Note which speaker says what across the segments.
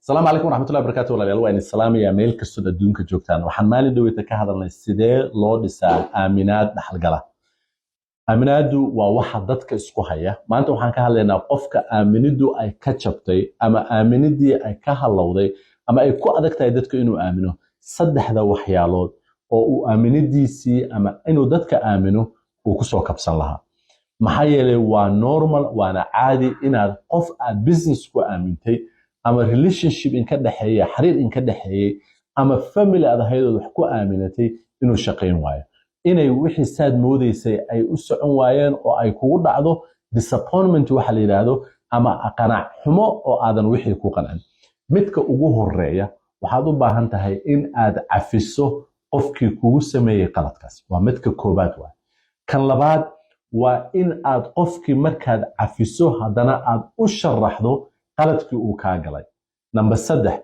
Speaker 1: Asalaamu calaykum waraxmatullahi wabarakatu. Walaalayaal, waa idin salaamayaa meel kastood adduunka joogtaan. Waxaan maalin dhaweyta ka hadalnay sidee loo dhisaa aaminaad dhaxalgala. Aaminaadu waa waxa dadka isku haya. Maanta waxaan ka hadlaynaa qofka aaminiddu ay ka jabtay ama aaminidii ay ka halowday ama ay ku adag tahay dadka inuu aamino, saddexda waxyaalood oo uu aaminidiisii ama inuu dadka aamino uu kusoo kabsan lahaa. Maxaa yeelay, waa normal, waana caadi inaad qof aad business ku aamintay ama relationship inka dhexeeya, xiriir inka dhexeeyey, ama family aad ahayd ood wax ku aaminatay inuu shaqayn waayo, inay wixii saad moodeysay ay u socon waayeen oo ay kugu dhacdo disappointment waxa la yidhaahdo ama qanac xumo oo aadan wixii ku qancin. Midka ugu horeeya, waxaad u baahan tahay in aad cafiso qofkii kugu sameeyey qaladkaas. Waa midka koobaad. Waay kan labaad, waa in aad qofkii markaad cafiso haddana aad u sharaxdo qaladkii uu kaa galay. Number 3,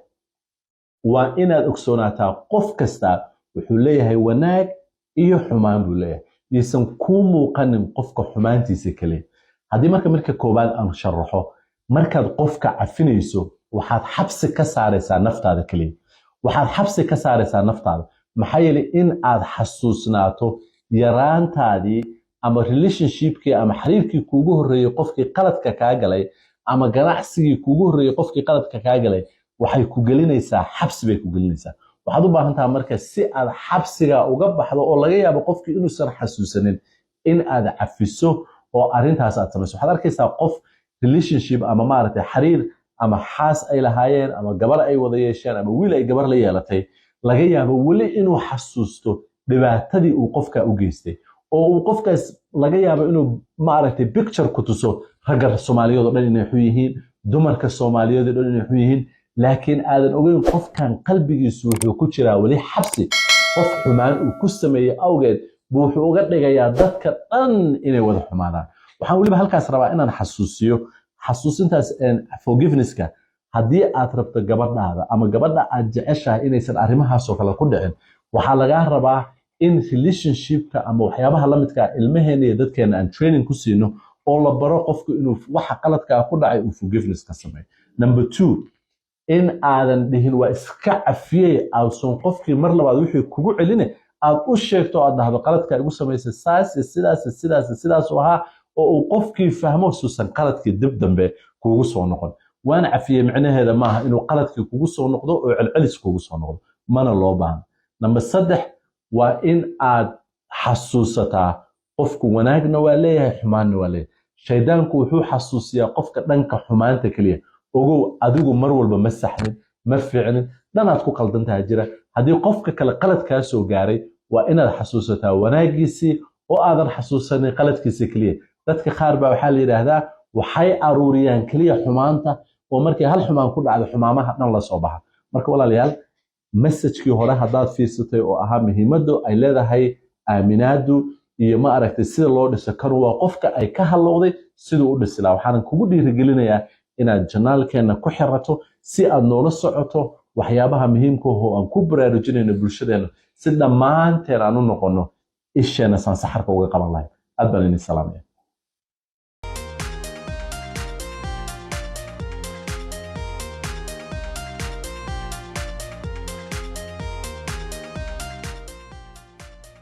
Speaker 1: waa inaad ogsoonaataa qof kasta wuxuu leeyahay wanaag iyo xumaan buu leeyahay, yaysan kuu muuqanin qofka xumaantiisa keliya. Haddii marka marka koowaad aan sharaxo, markaad qofka cafinayso, waxaad xabsi ka saaraysaa naftaada keliya. Waxaad xabsi ka saaraysaa naftaada, maxaa yeelay in aad xasuusnaato yaraantaadii ama relationshipkii ama xiriirkii kuugu horreeyey qofkii qaladka kaa galay ama ganacsigii kuugu horreeyey qofkii qaladka kaa galay, waxay ku gelinaysaa xabsi bay ku gelinaysaa. Waxaad u baahan tahay marka, si aad xabsiga uga baxdo oo laga yaabo qofkii inuusan xasuusanin, in aad cafiso oo arrintaas aad samayso. Waxaad arkaysaa qof relationship ama maaragtay xiriir ama xaas ay lahaayeen ama gabar ay wada yeesheen ama wiil ay gabar la yeelatay, laga yaabo weli inuu xasuusto dhibaatadii uu qofka u geystay, oo uu qofkaas laga yaabo inuu maaragtay picture ku tuso ragga Soomaaliyeed oo dhan inay xun yihiin, dumarka Soomaaliyeed oo dhan inay xun yihiin, laakiin aadan ogeyn qofkan qalbigiisu wuxuu ku jiraa weli xabsi. Qof xumaan uu ku sameeyey awgeed buu wuxuu uga dhigayaa dadka dhan inay wada xumaadaan. Waxaan weliba halkaas rabaa inaan xasuusiyo xasuusintaas forgivenesska. Haddii aad rabto gabadhaada ama gabadha aad jeceshahay inaysan arrimahaasoo kale ku dhicin, waxaa lagaa rabaa in relationshipka ama waxyaabaha la midka ah ilmaheena iyo dadkeena aan training ku siino oo la baro qofku inuu waxa qaladkaa ku dhacay uu forgiveness ka sameeyo. Number 2, in aadan dhihin "waa iska cafiyey", aasan qofkii mar labaad wixii kugu celine, aad u sheegto, aad dhahdo "Qaladkaa igu samaysay saas iyo sidaas iyo sidaas iyo sidaas u ahaa", oo uu qofkii fahmo suusan qaladkii dib dambe kugu soo noqon. "Waan cafiyey" micnaheeda maaha inuu qaladkii kugu soo noqdo oo celcelis kugu soo noqdo, mana loo baahna. Number 3, waa in aad xasuusataa qofku wanaagna waa leeyahay, xumaanna waa leeyahay. Shaydaanku wuxuu xasuusiyaa qofka dhanka xumaanta keliya. Ogow, adigu mar walba ma saxnin, ma fiicnin, dhanaad ku qaldantaha jira. Haddii qofka kale qalad kaa soo gaaray, waa inaad xasuusataa wanaagiisii oo aadan xasuusanin qaladkiisa keliya. Dadka qaar baa waxaa la yidhaahdaa waxay aruuriyaan keliya xumaanta, oo markay hal xumaan ku dhacdo xumaamaha dhan la soo baxa. Marka walaalayaal, messagekii hore haddaad fiirsatay oo ahaa muhiimaddu ay leedahay aaminaadu iyo ma aragtay sida loo dhiso, kanu waa qofka ay ka halowday siduu u dhisi lahaa. Waxaanan kugu dhiirigelinayaa inaad channelkeenna ku xirato si aad noola socoto waxyaabaha muhiimka ah oo aan ku baraarujinayno bulshadeenna, si dhammaanteen aan u noqono isheena saan saxarka uga qaban lahayn. Aad baan idin salaamaya.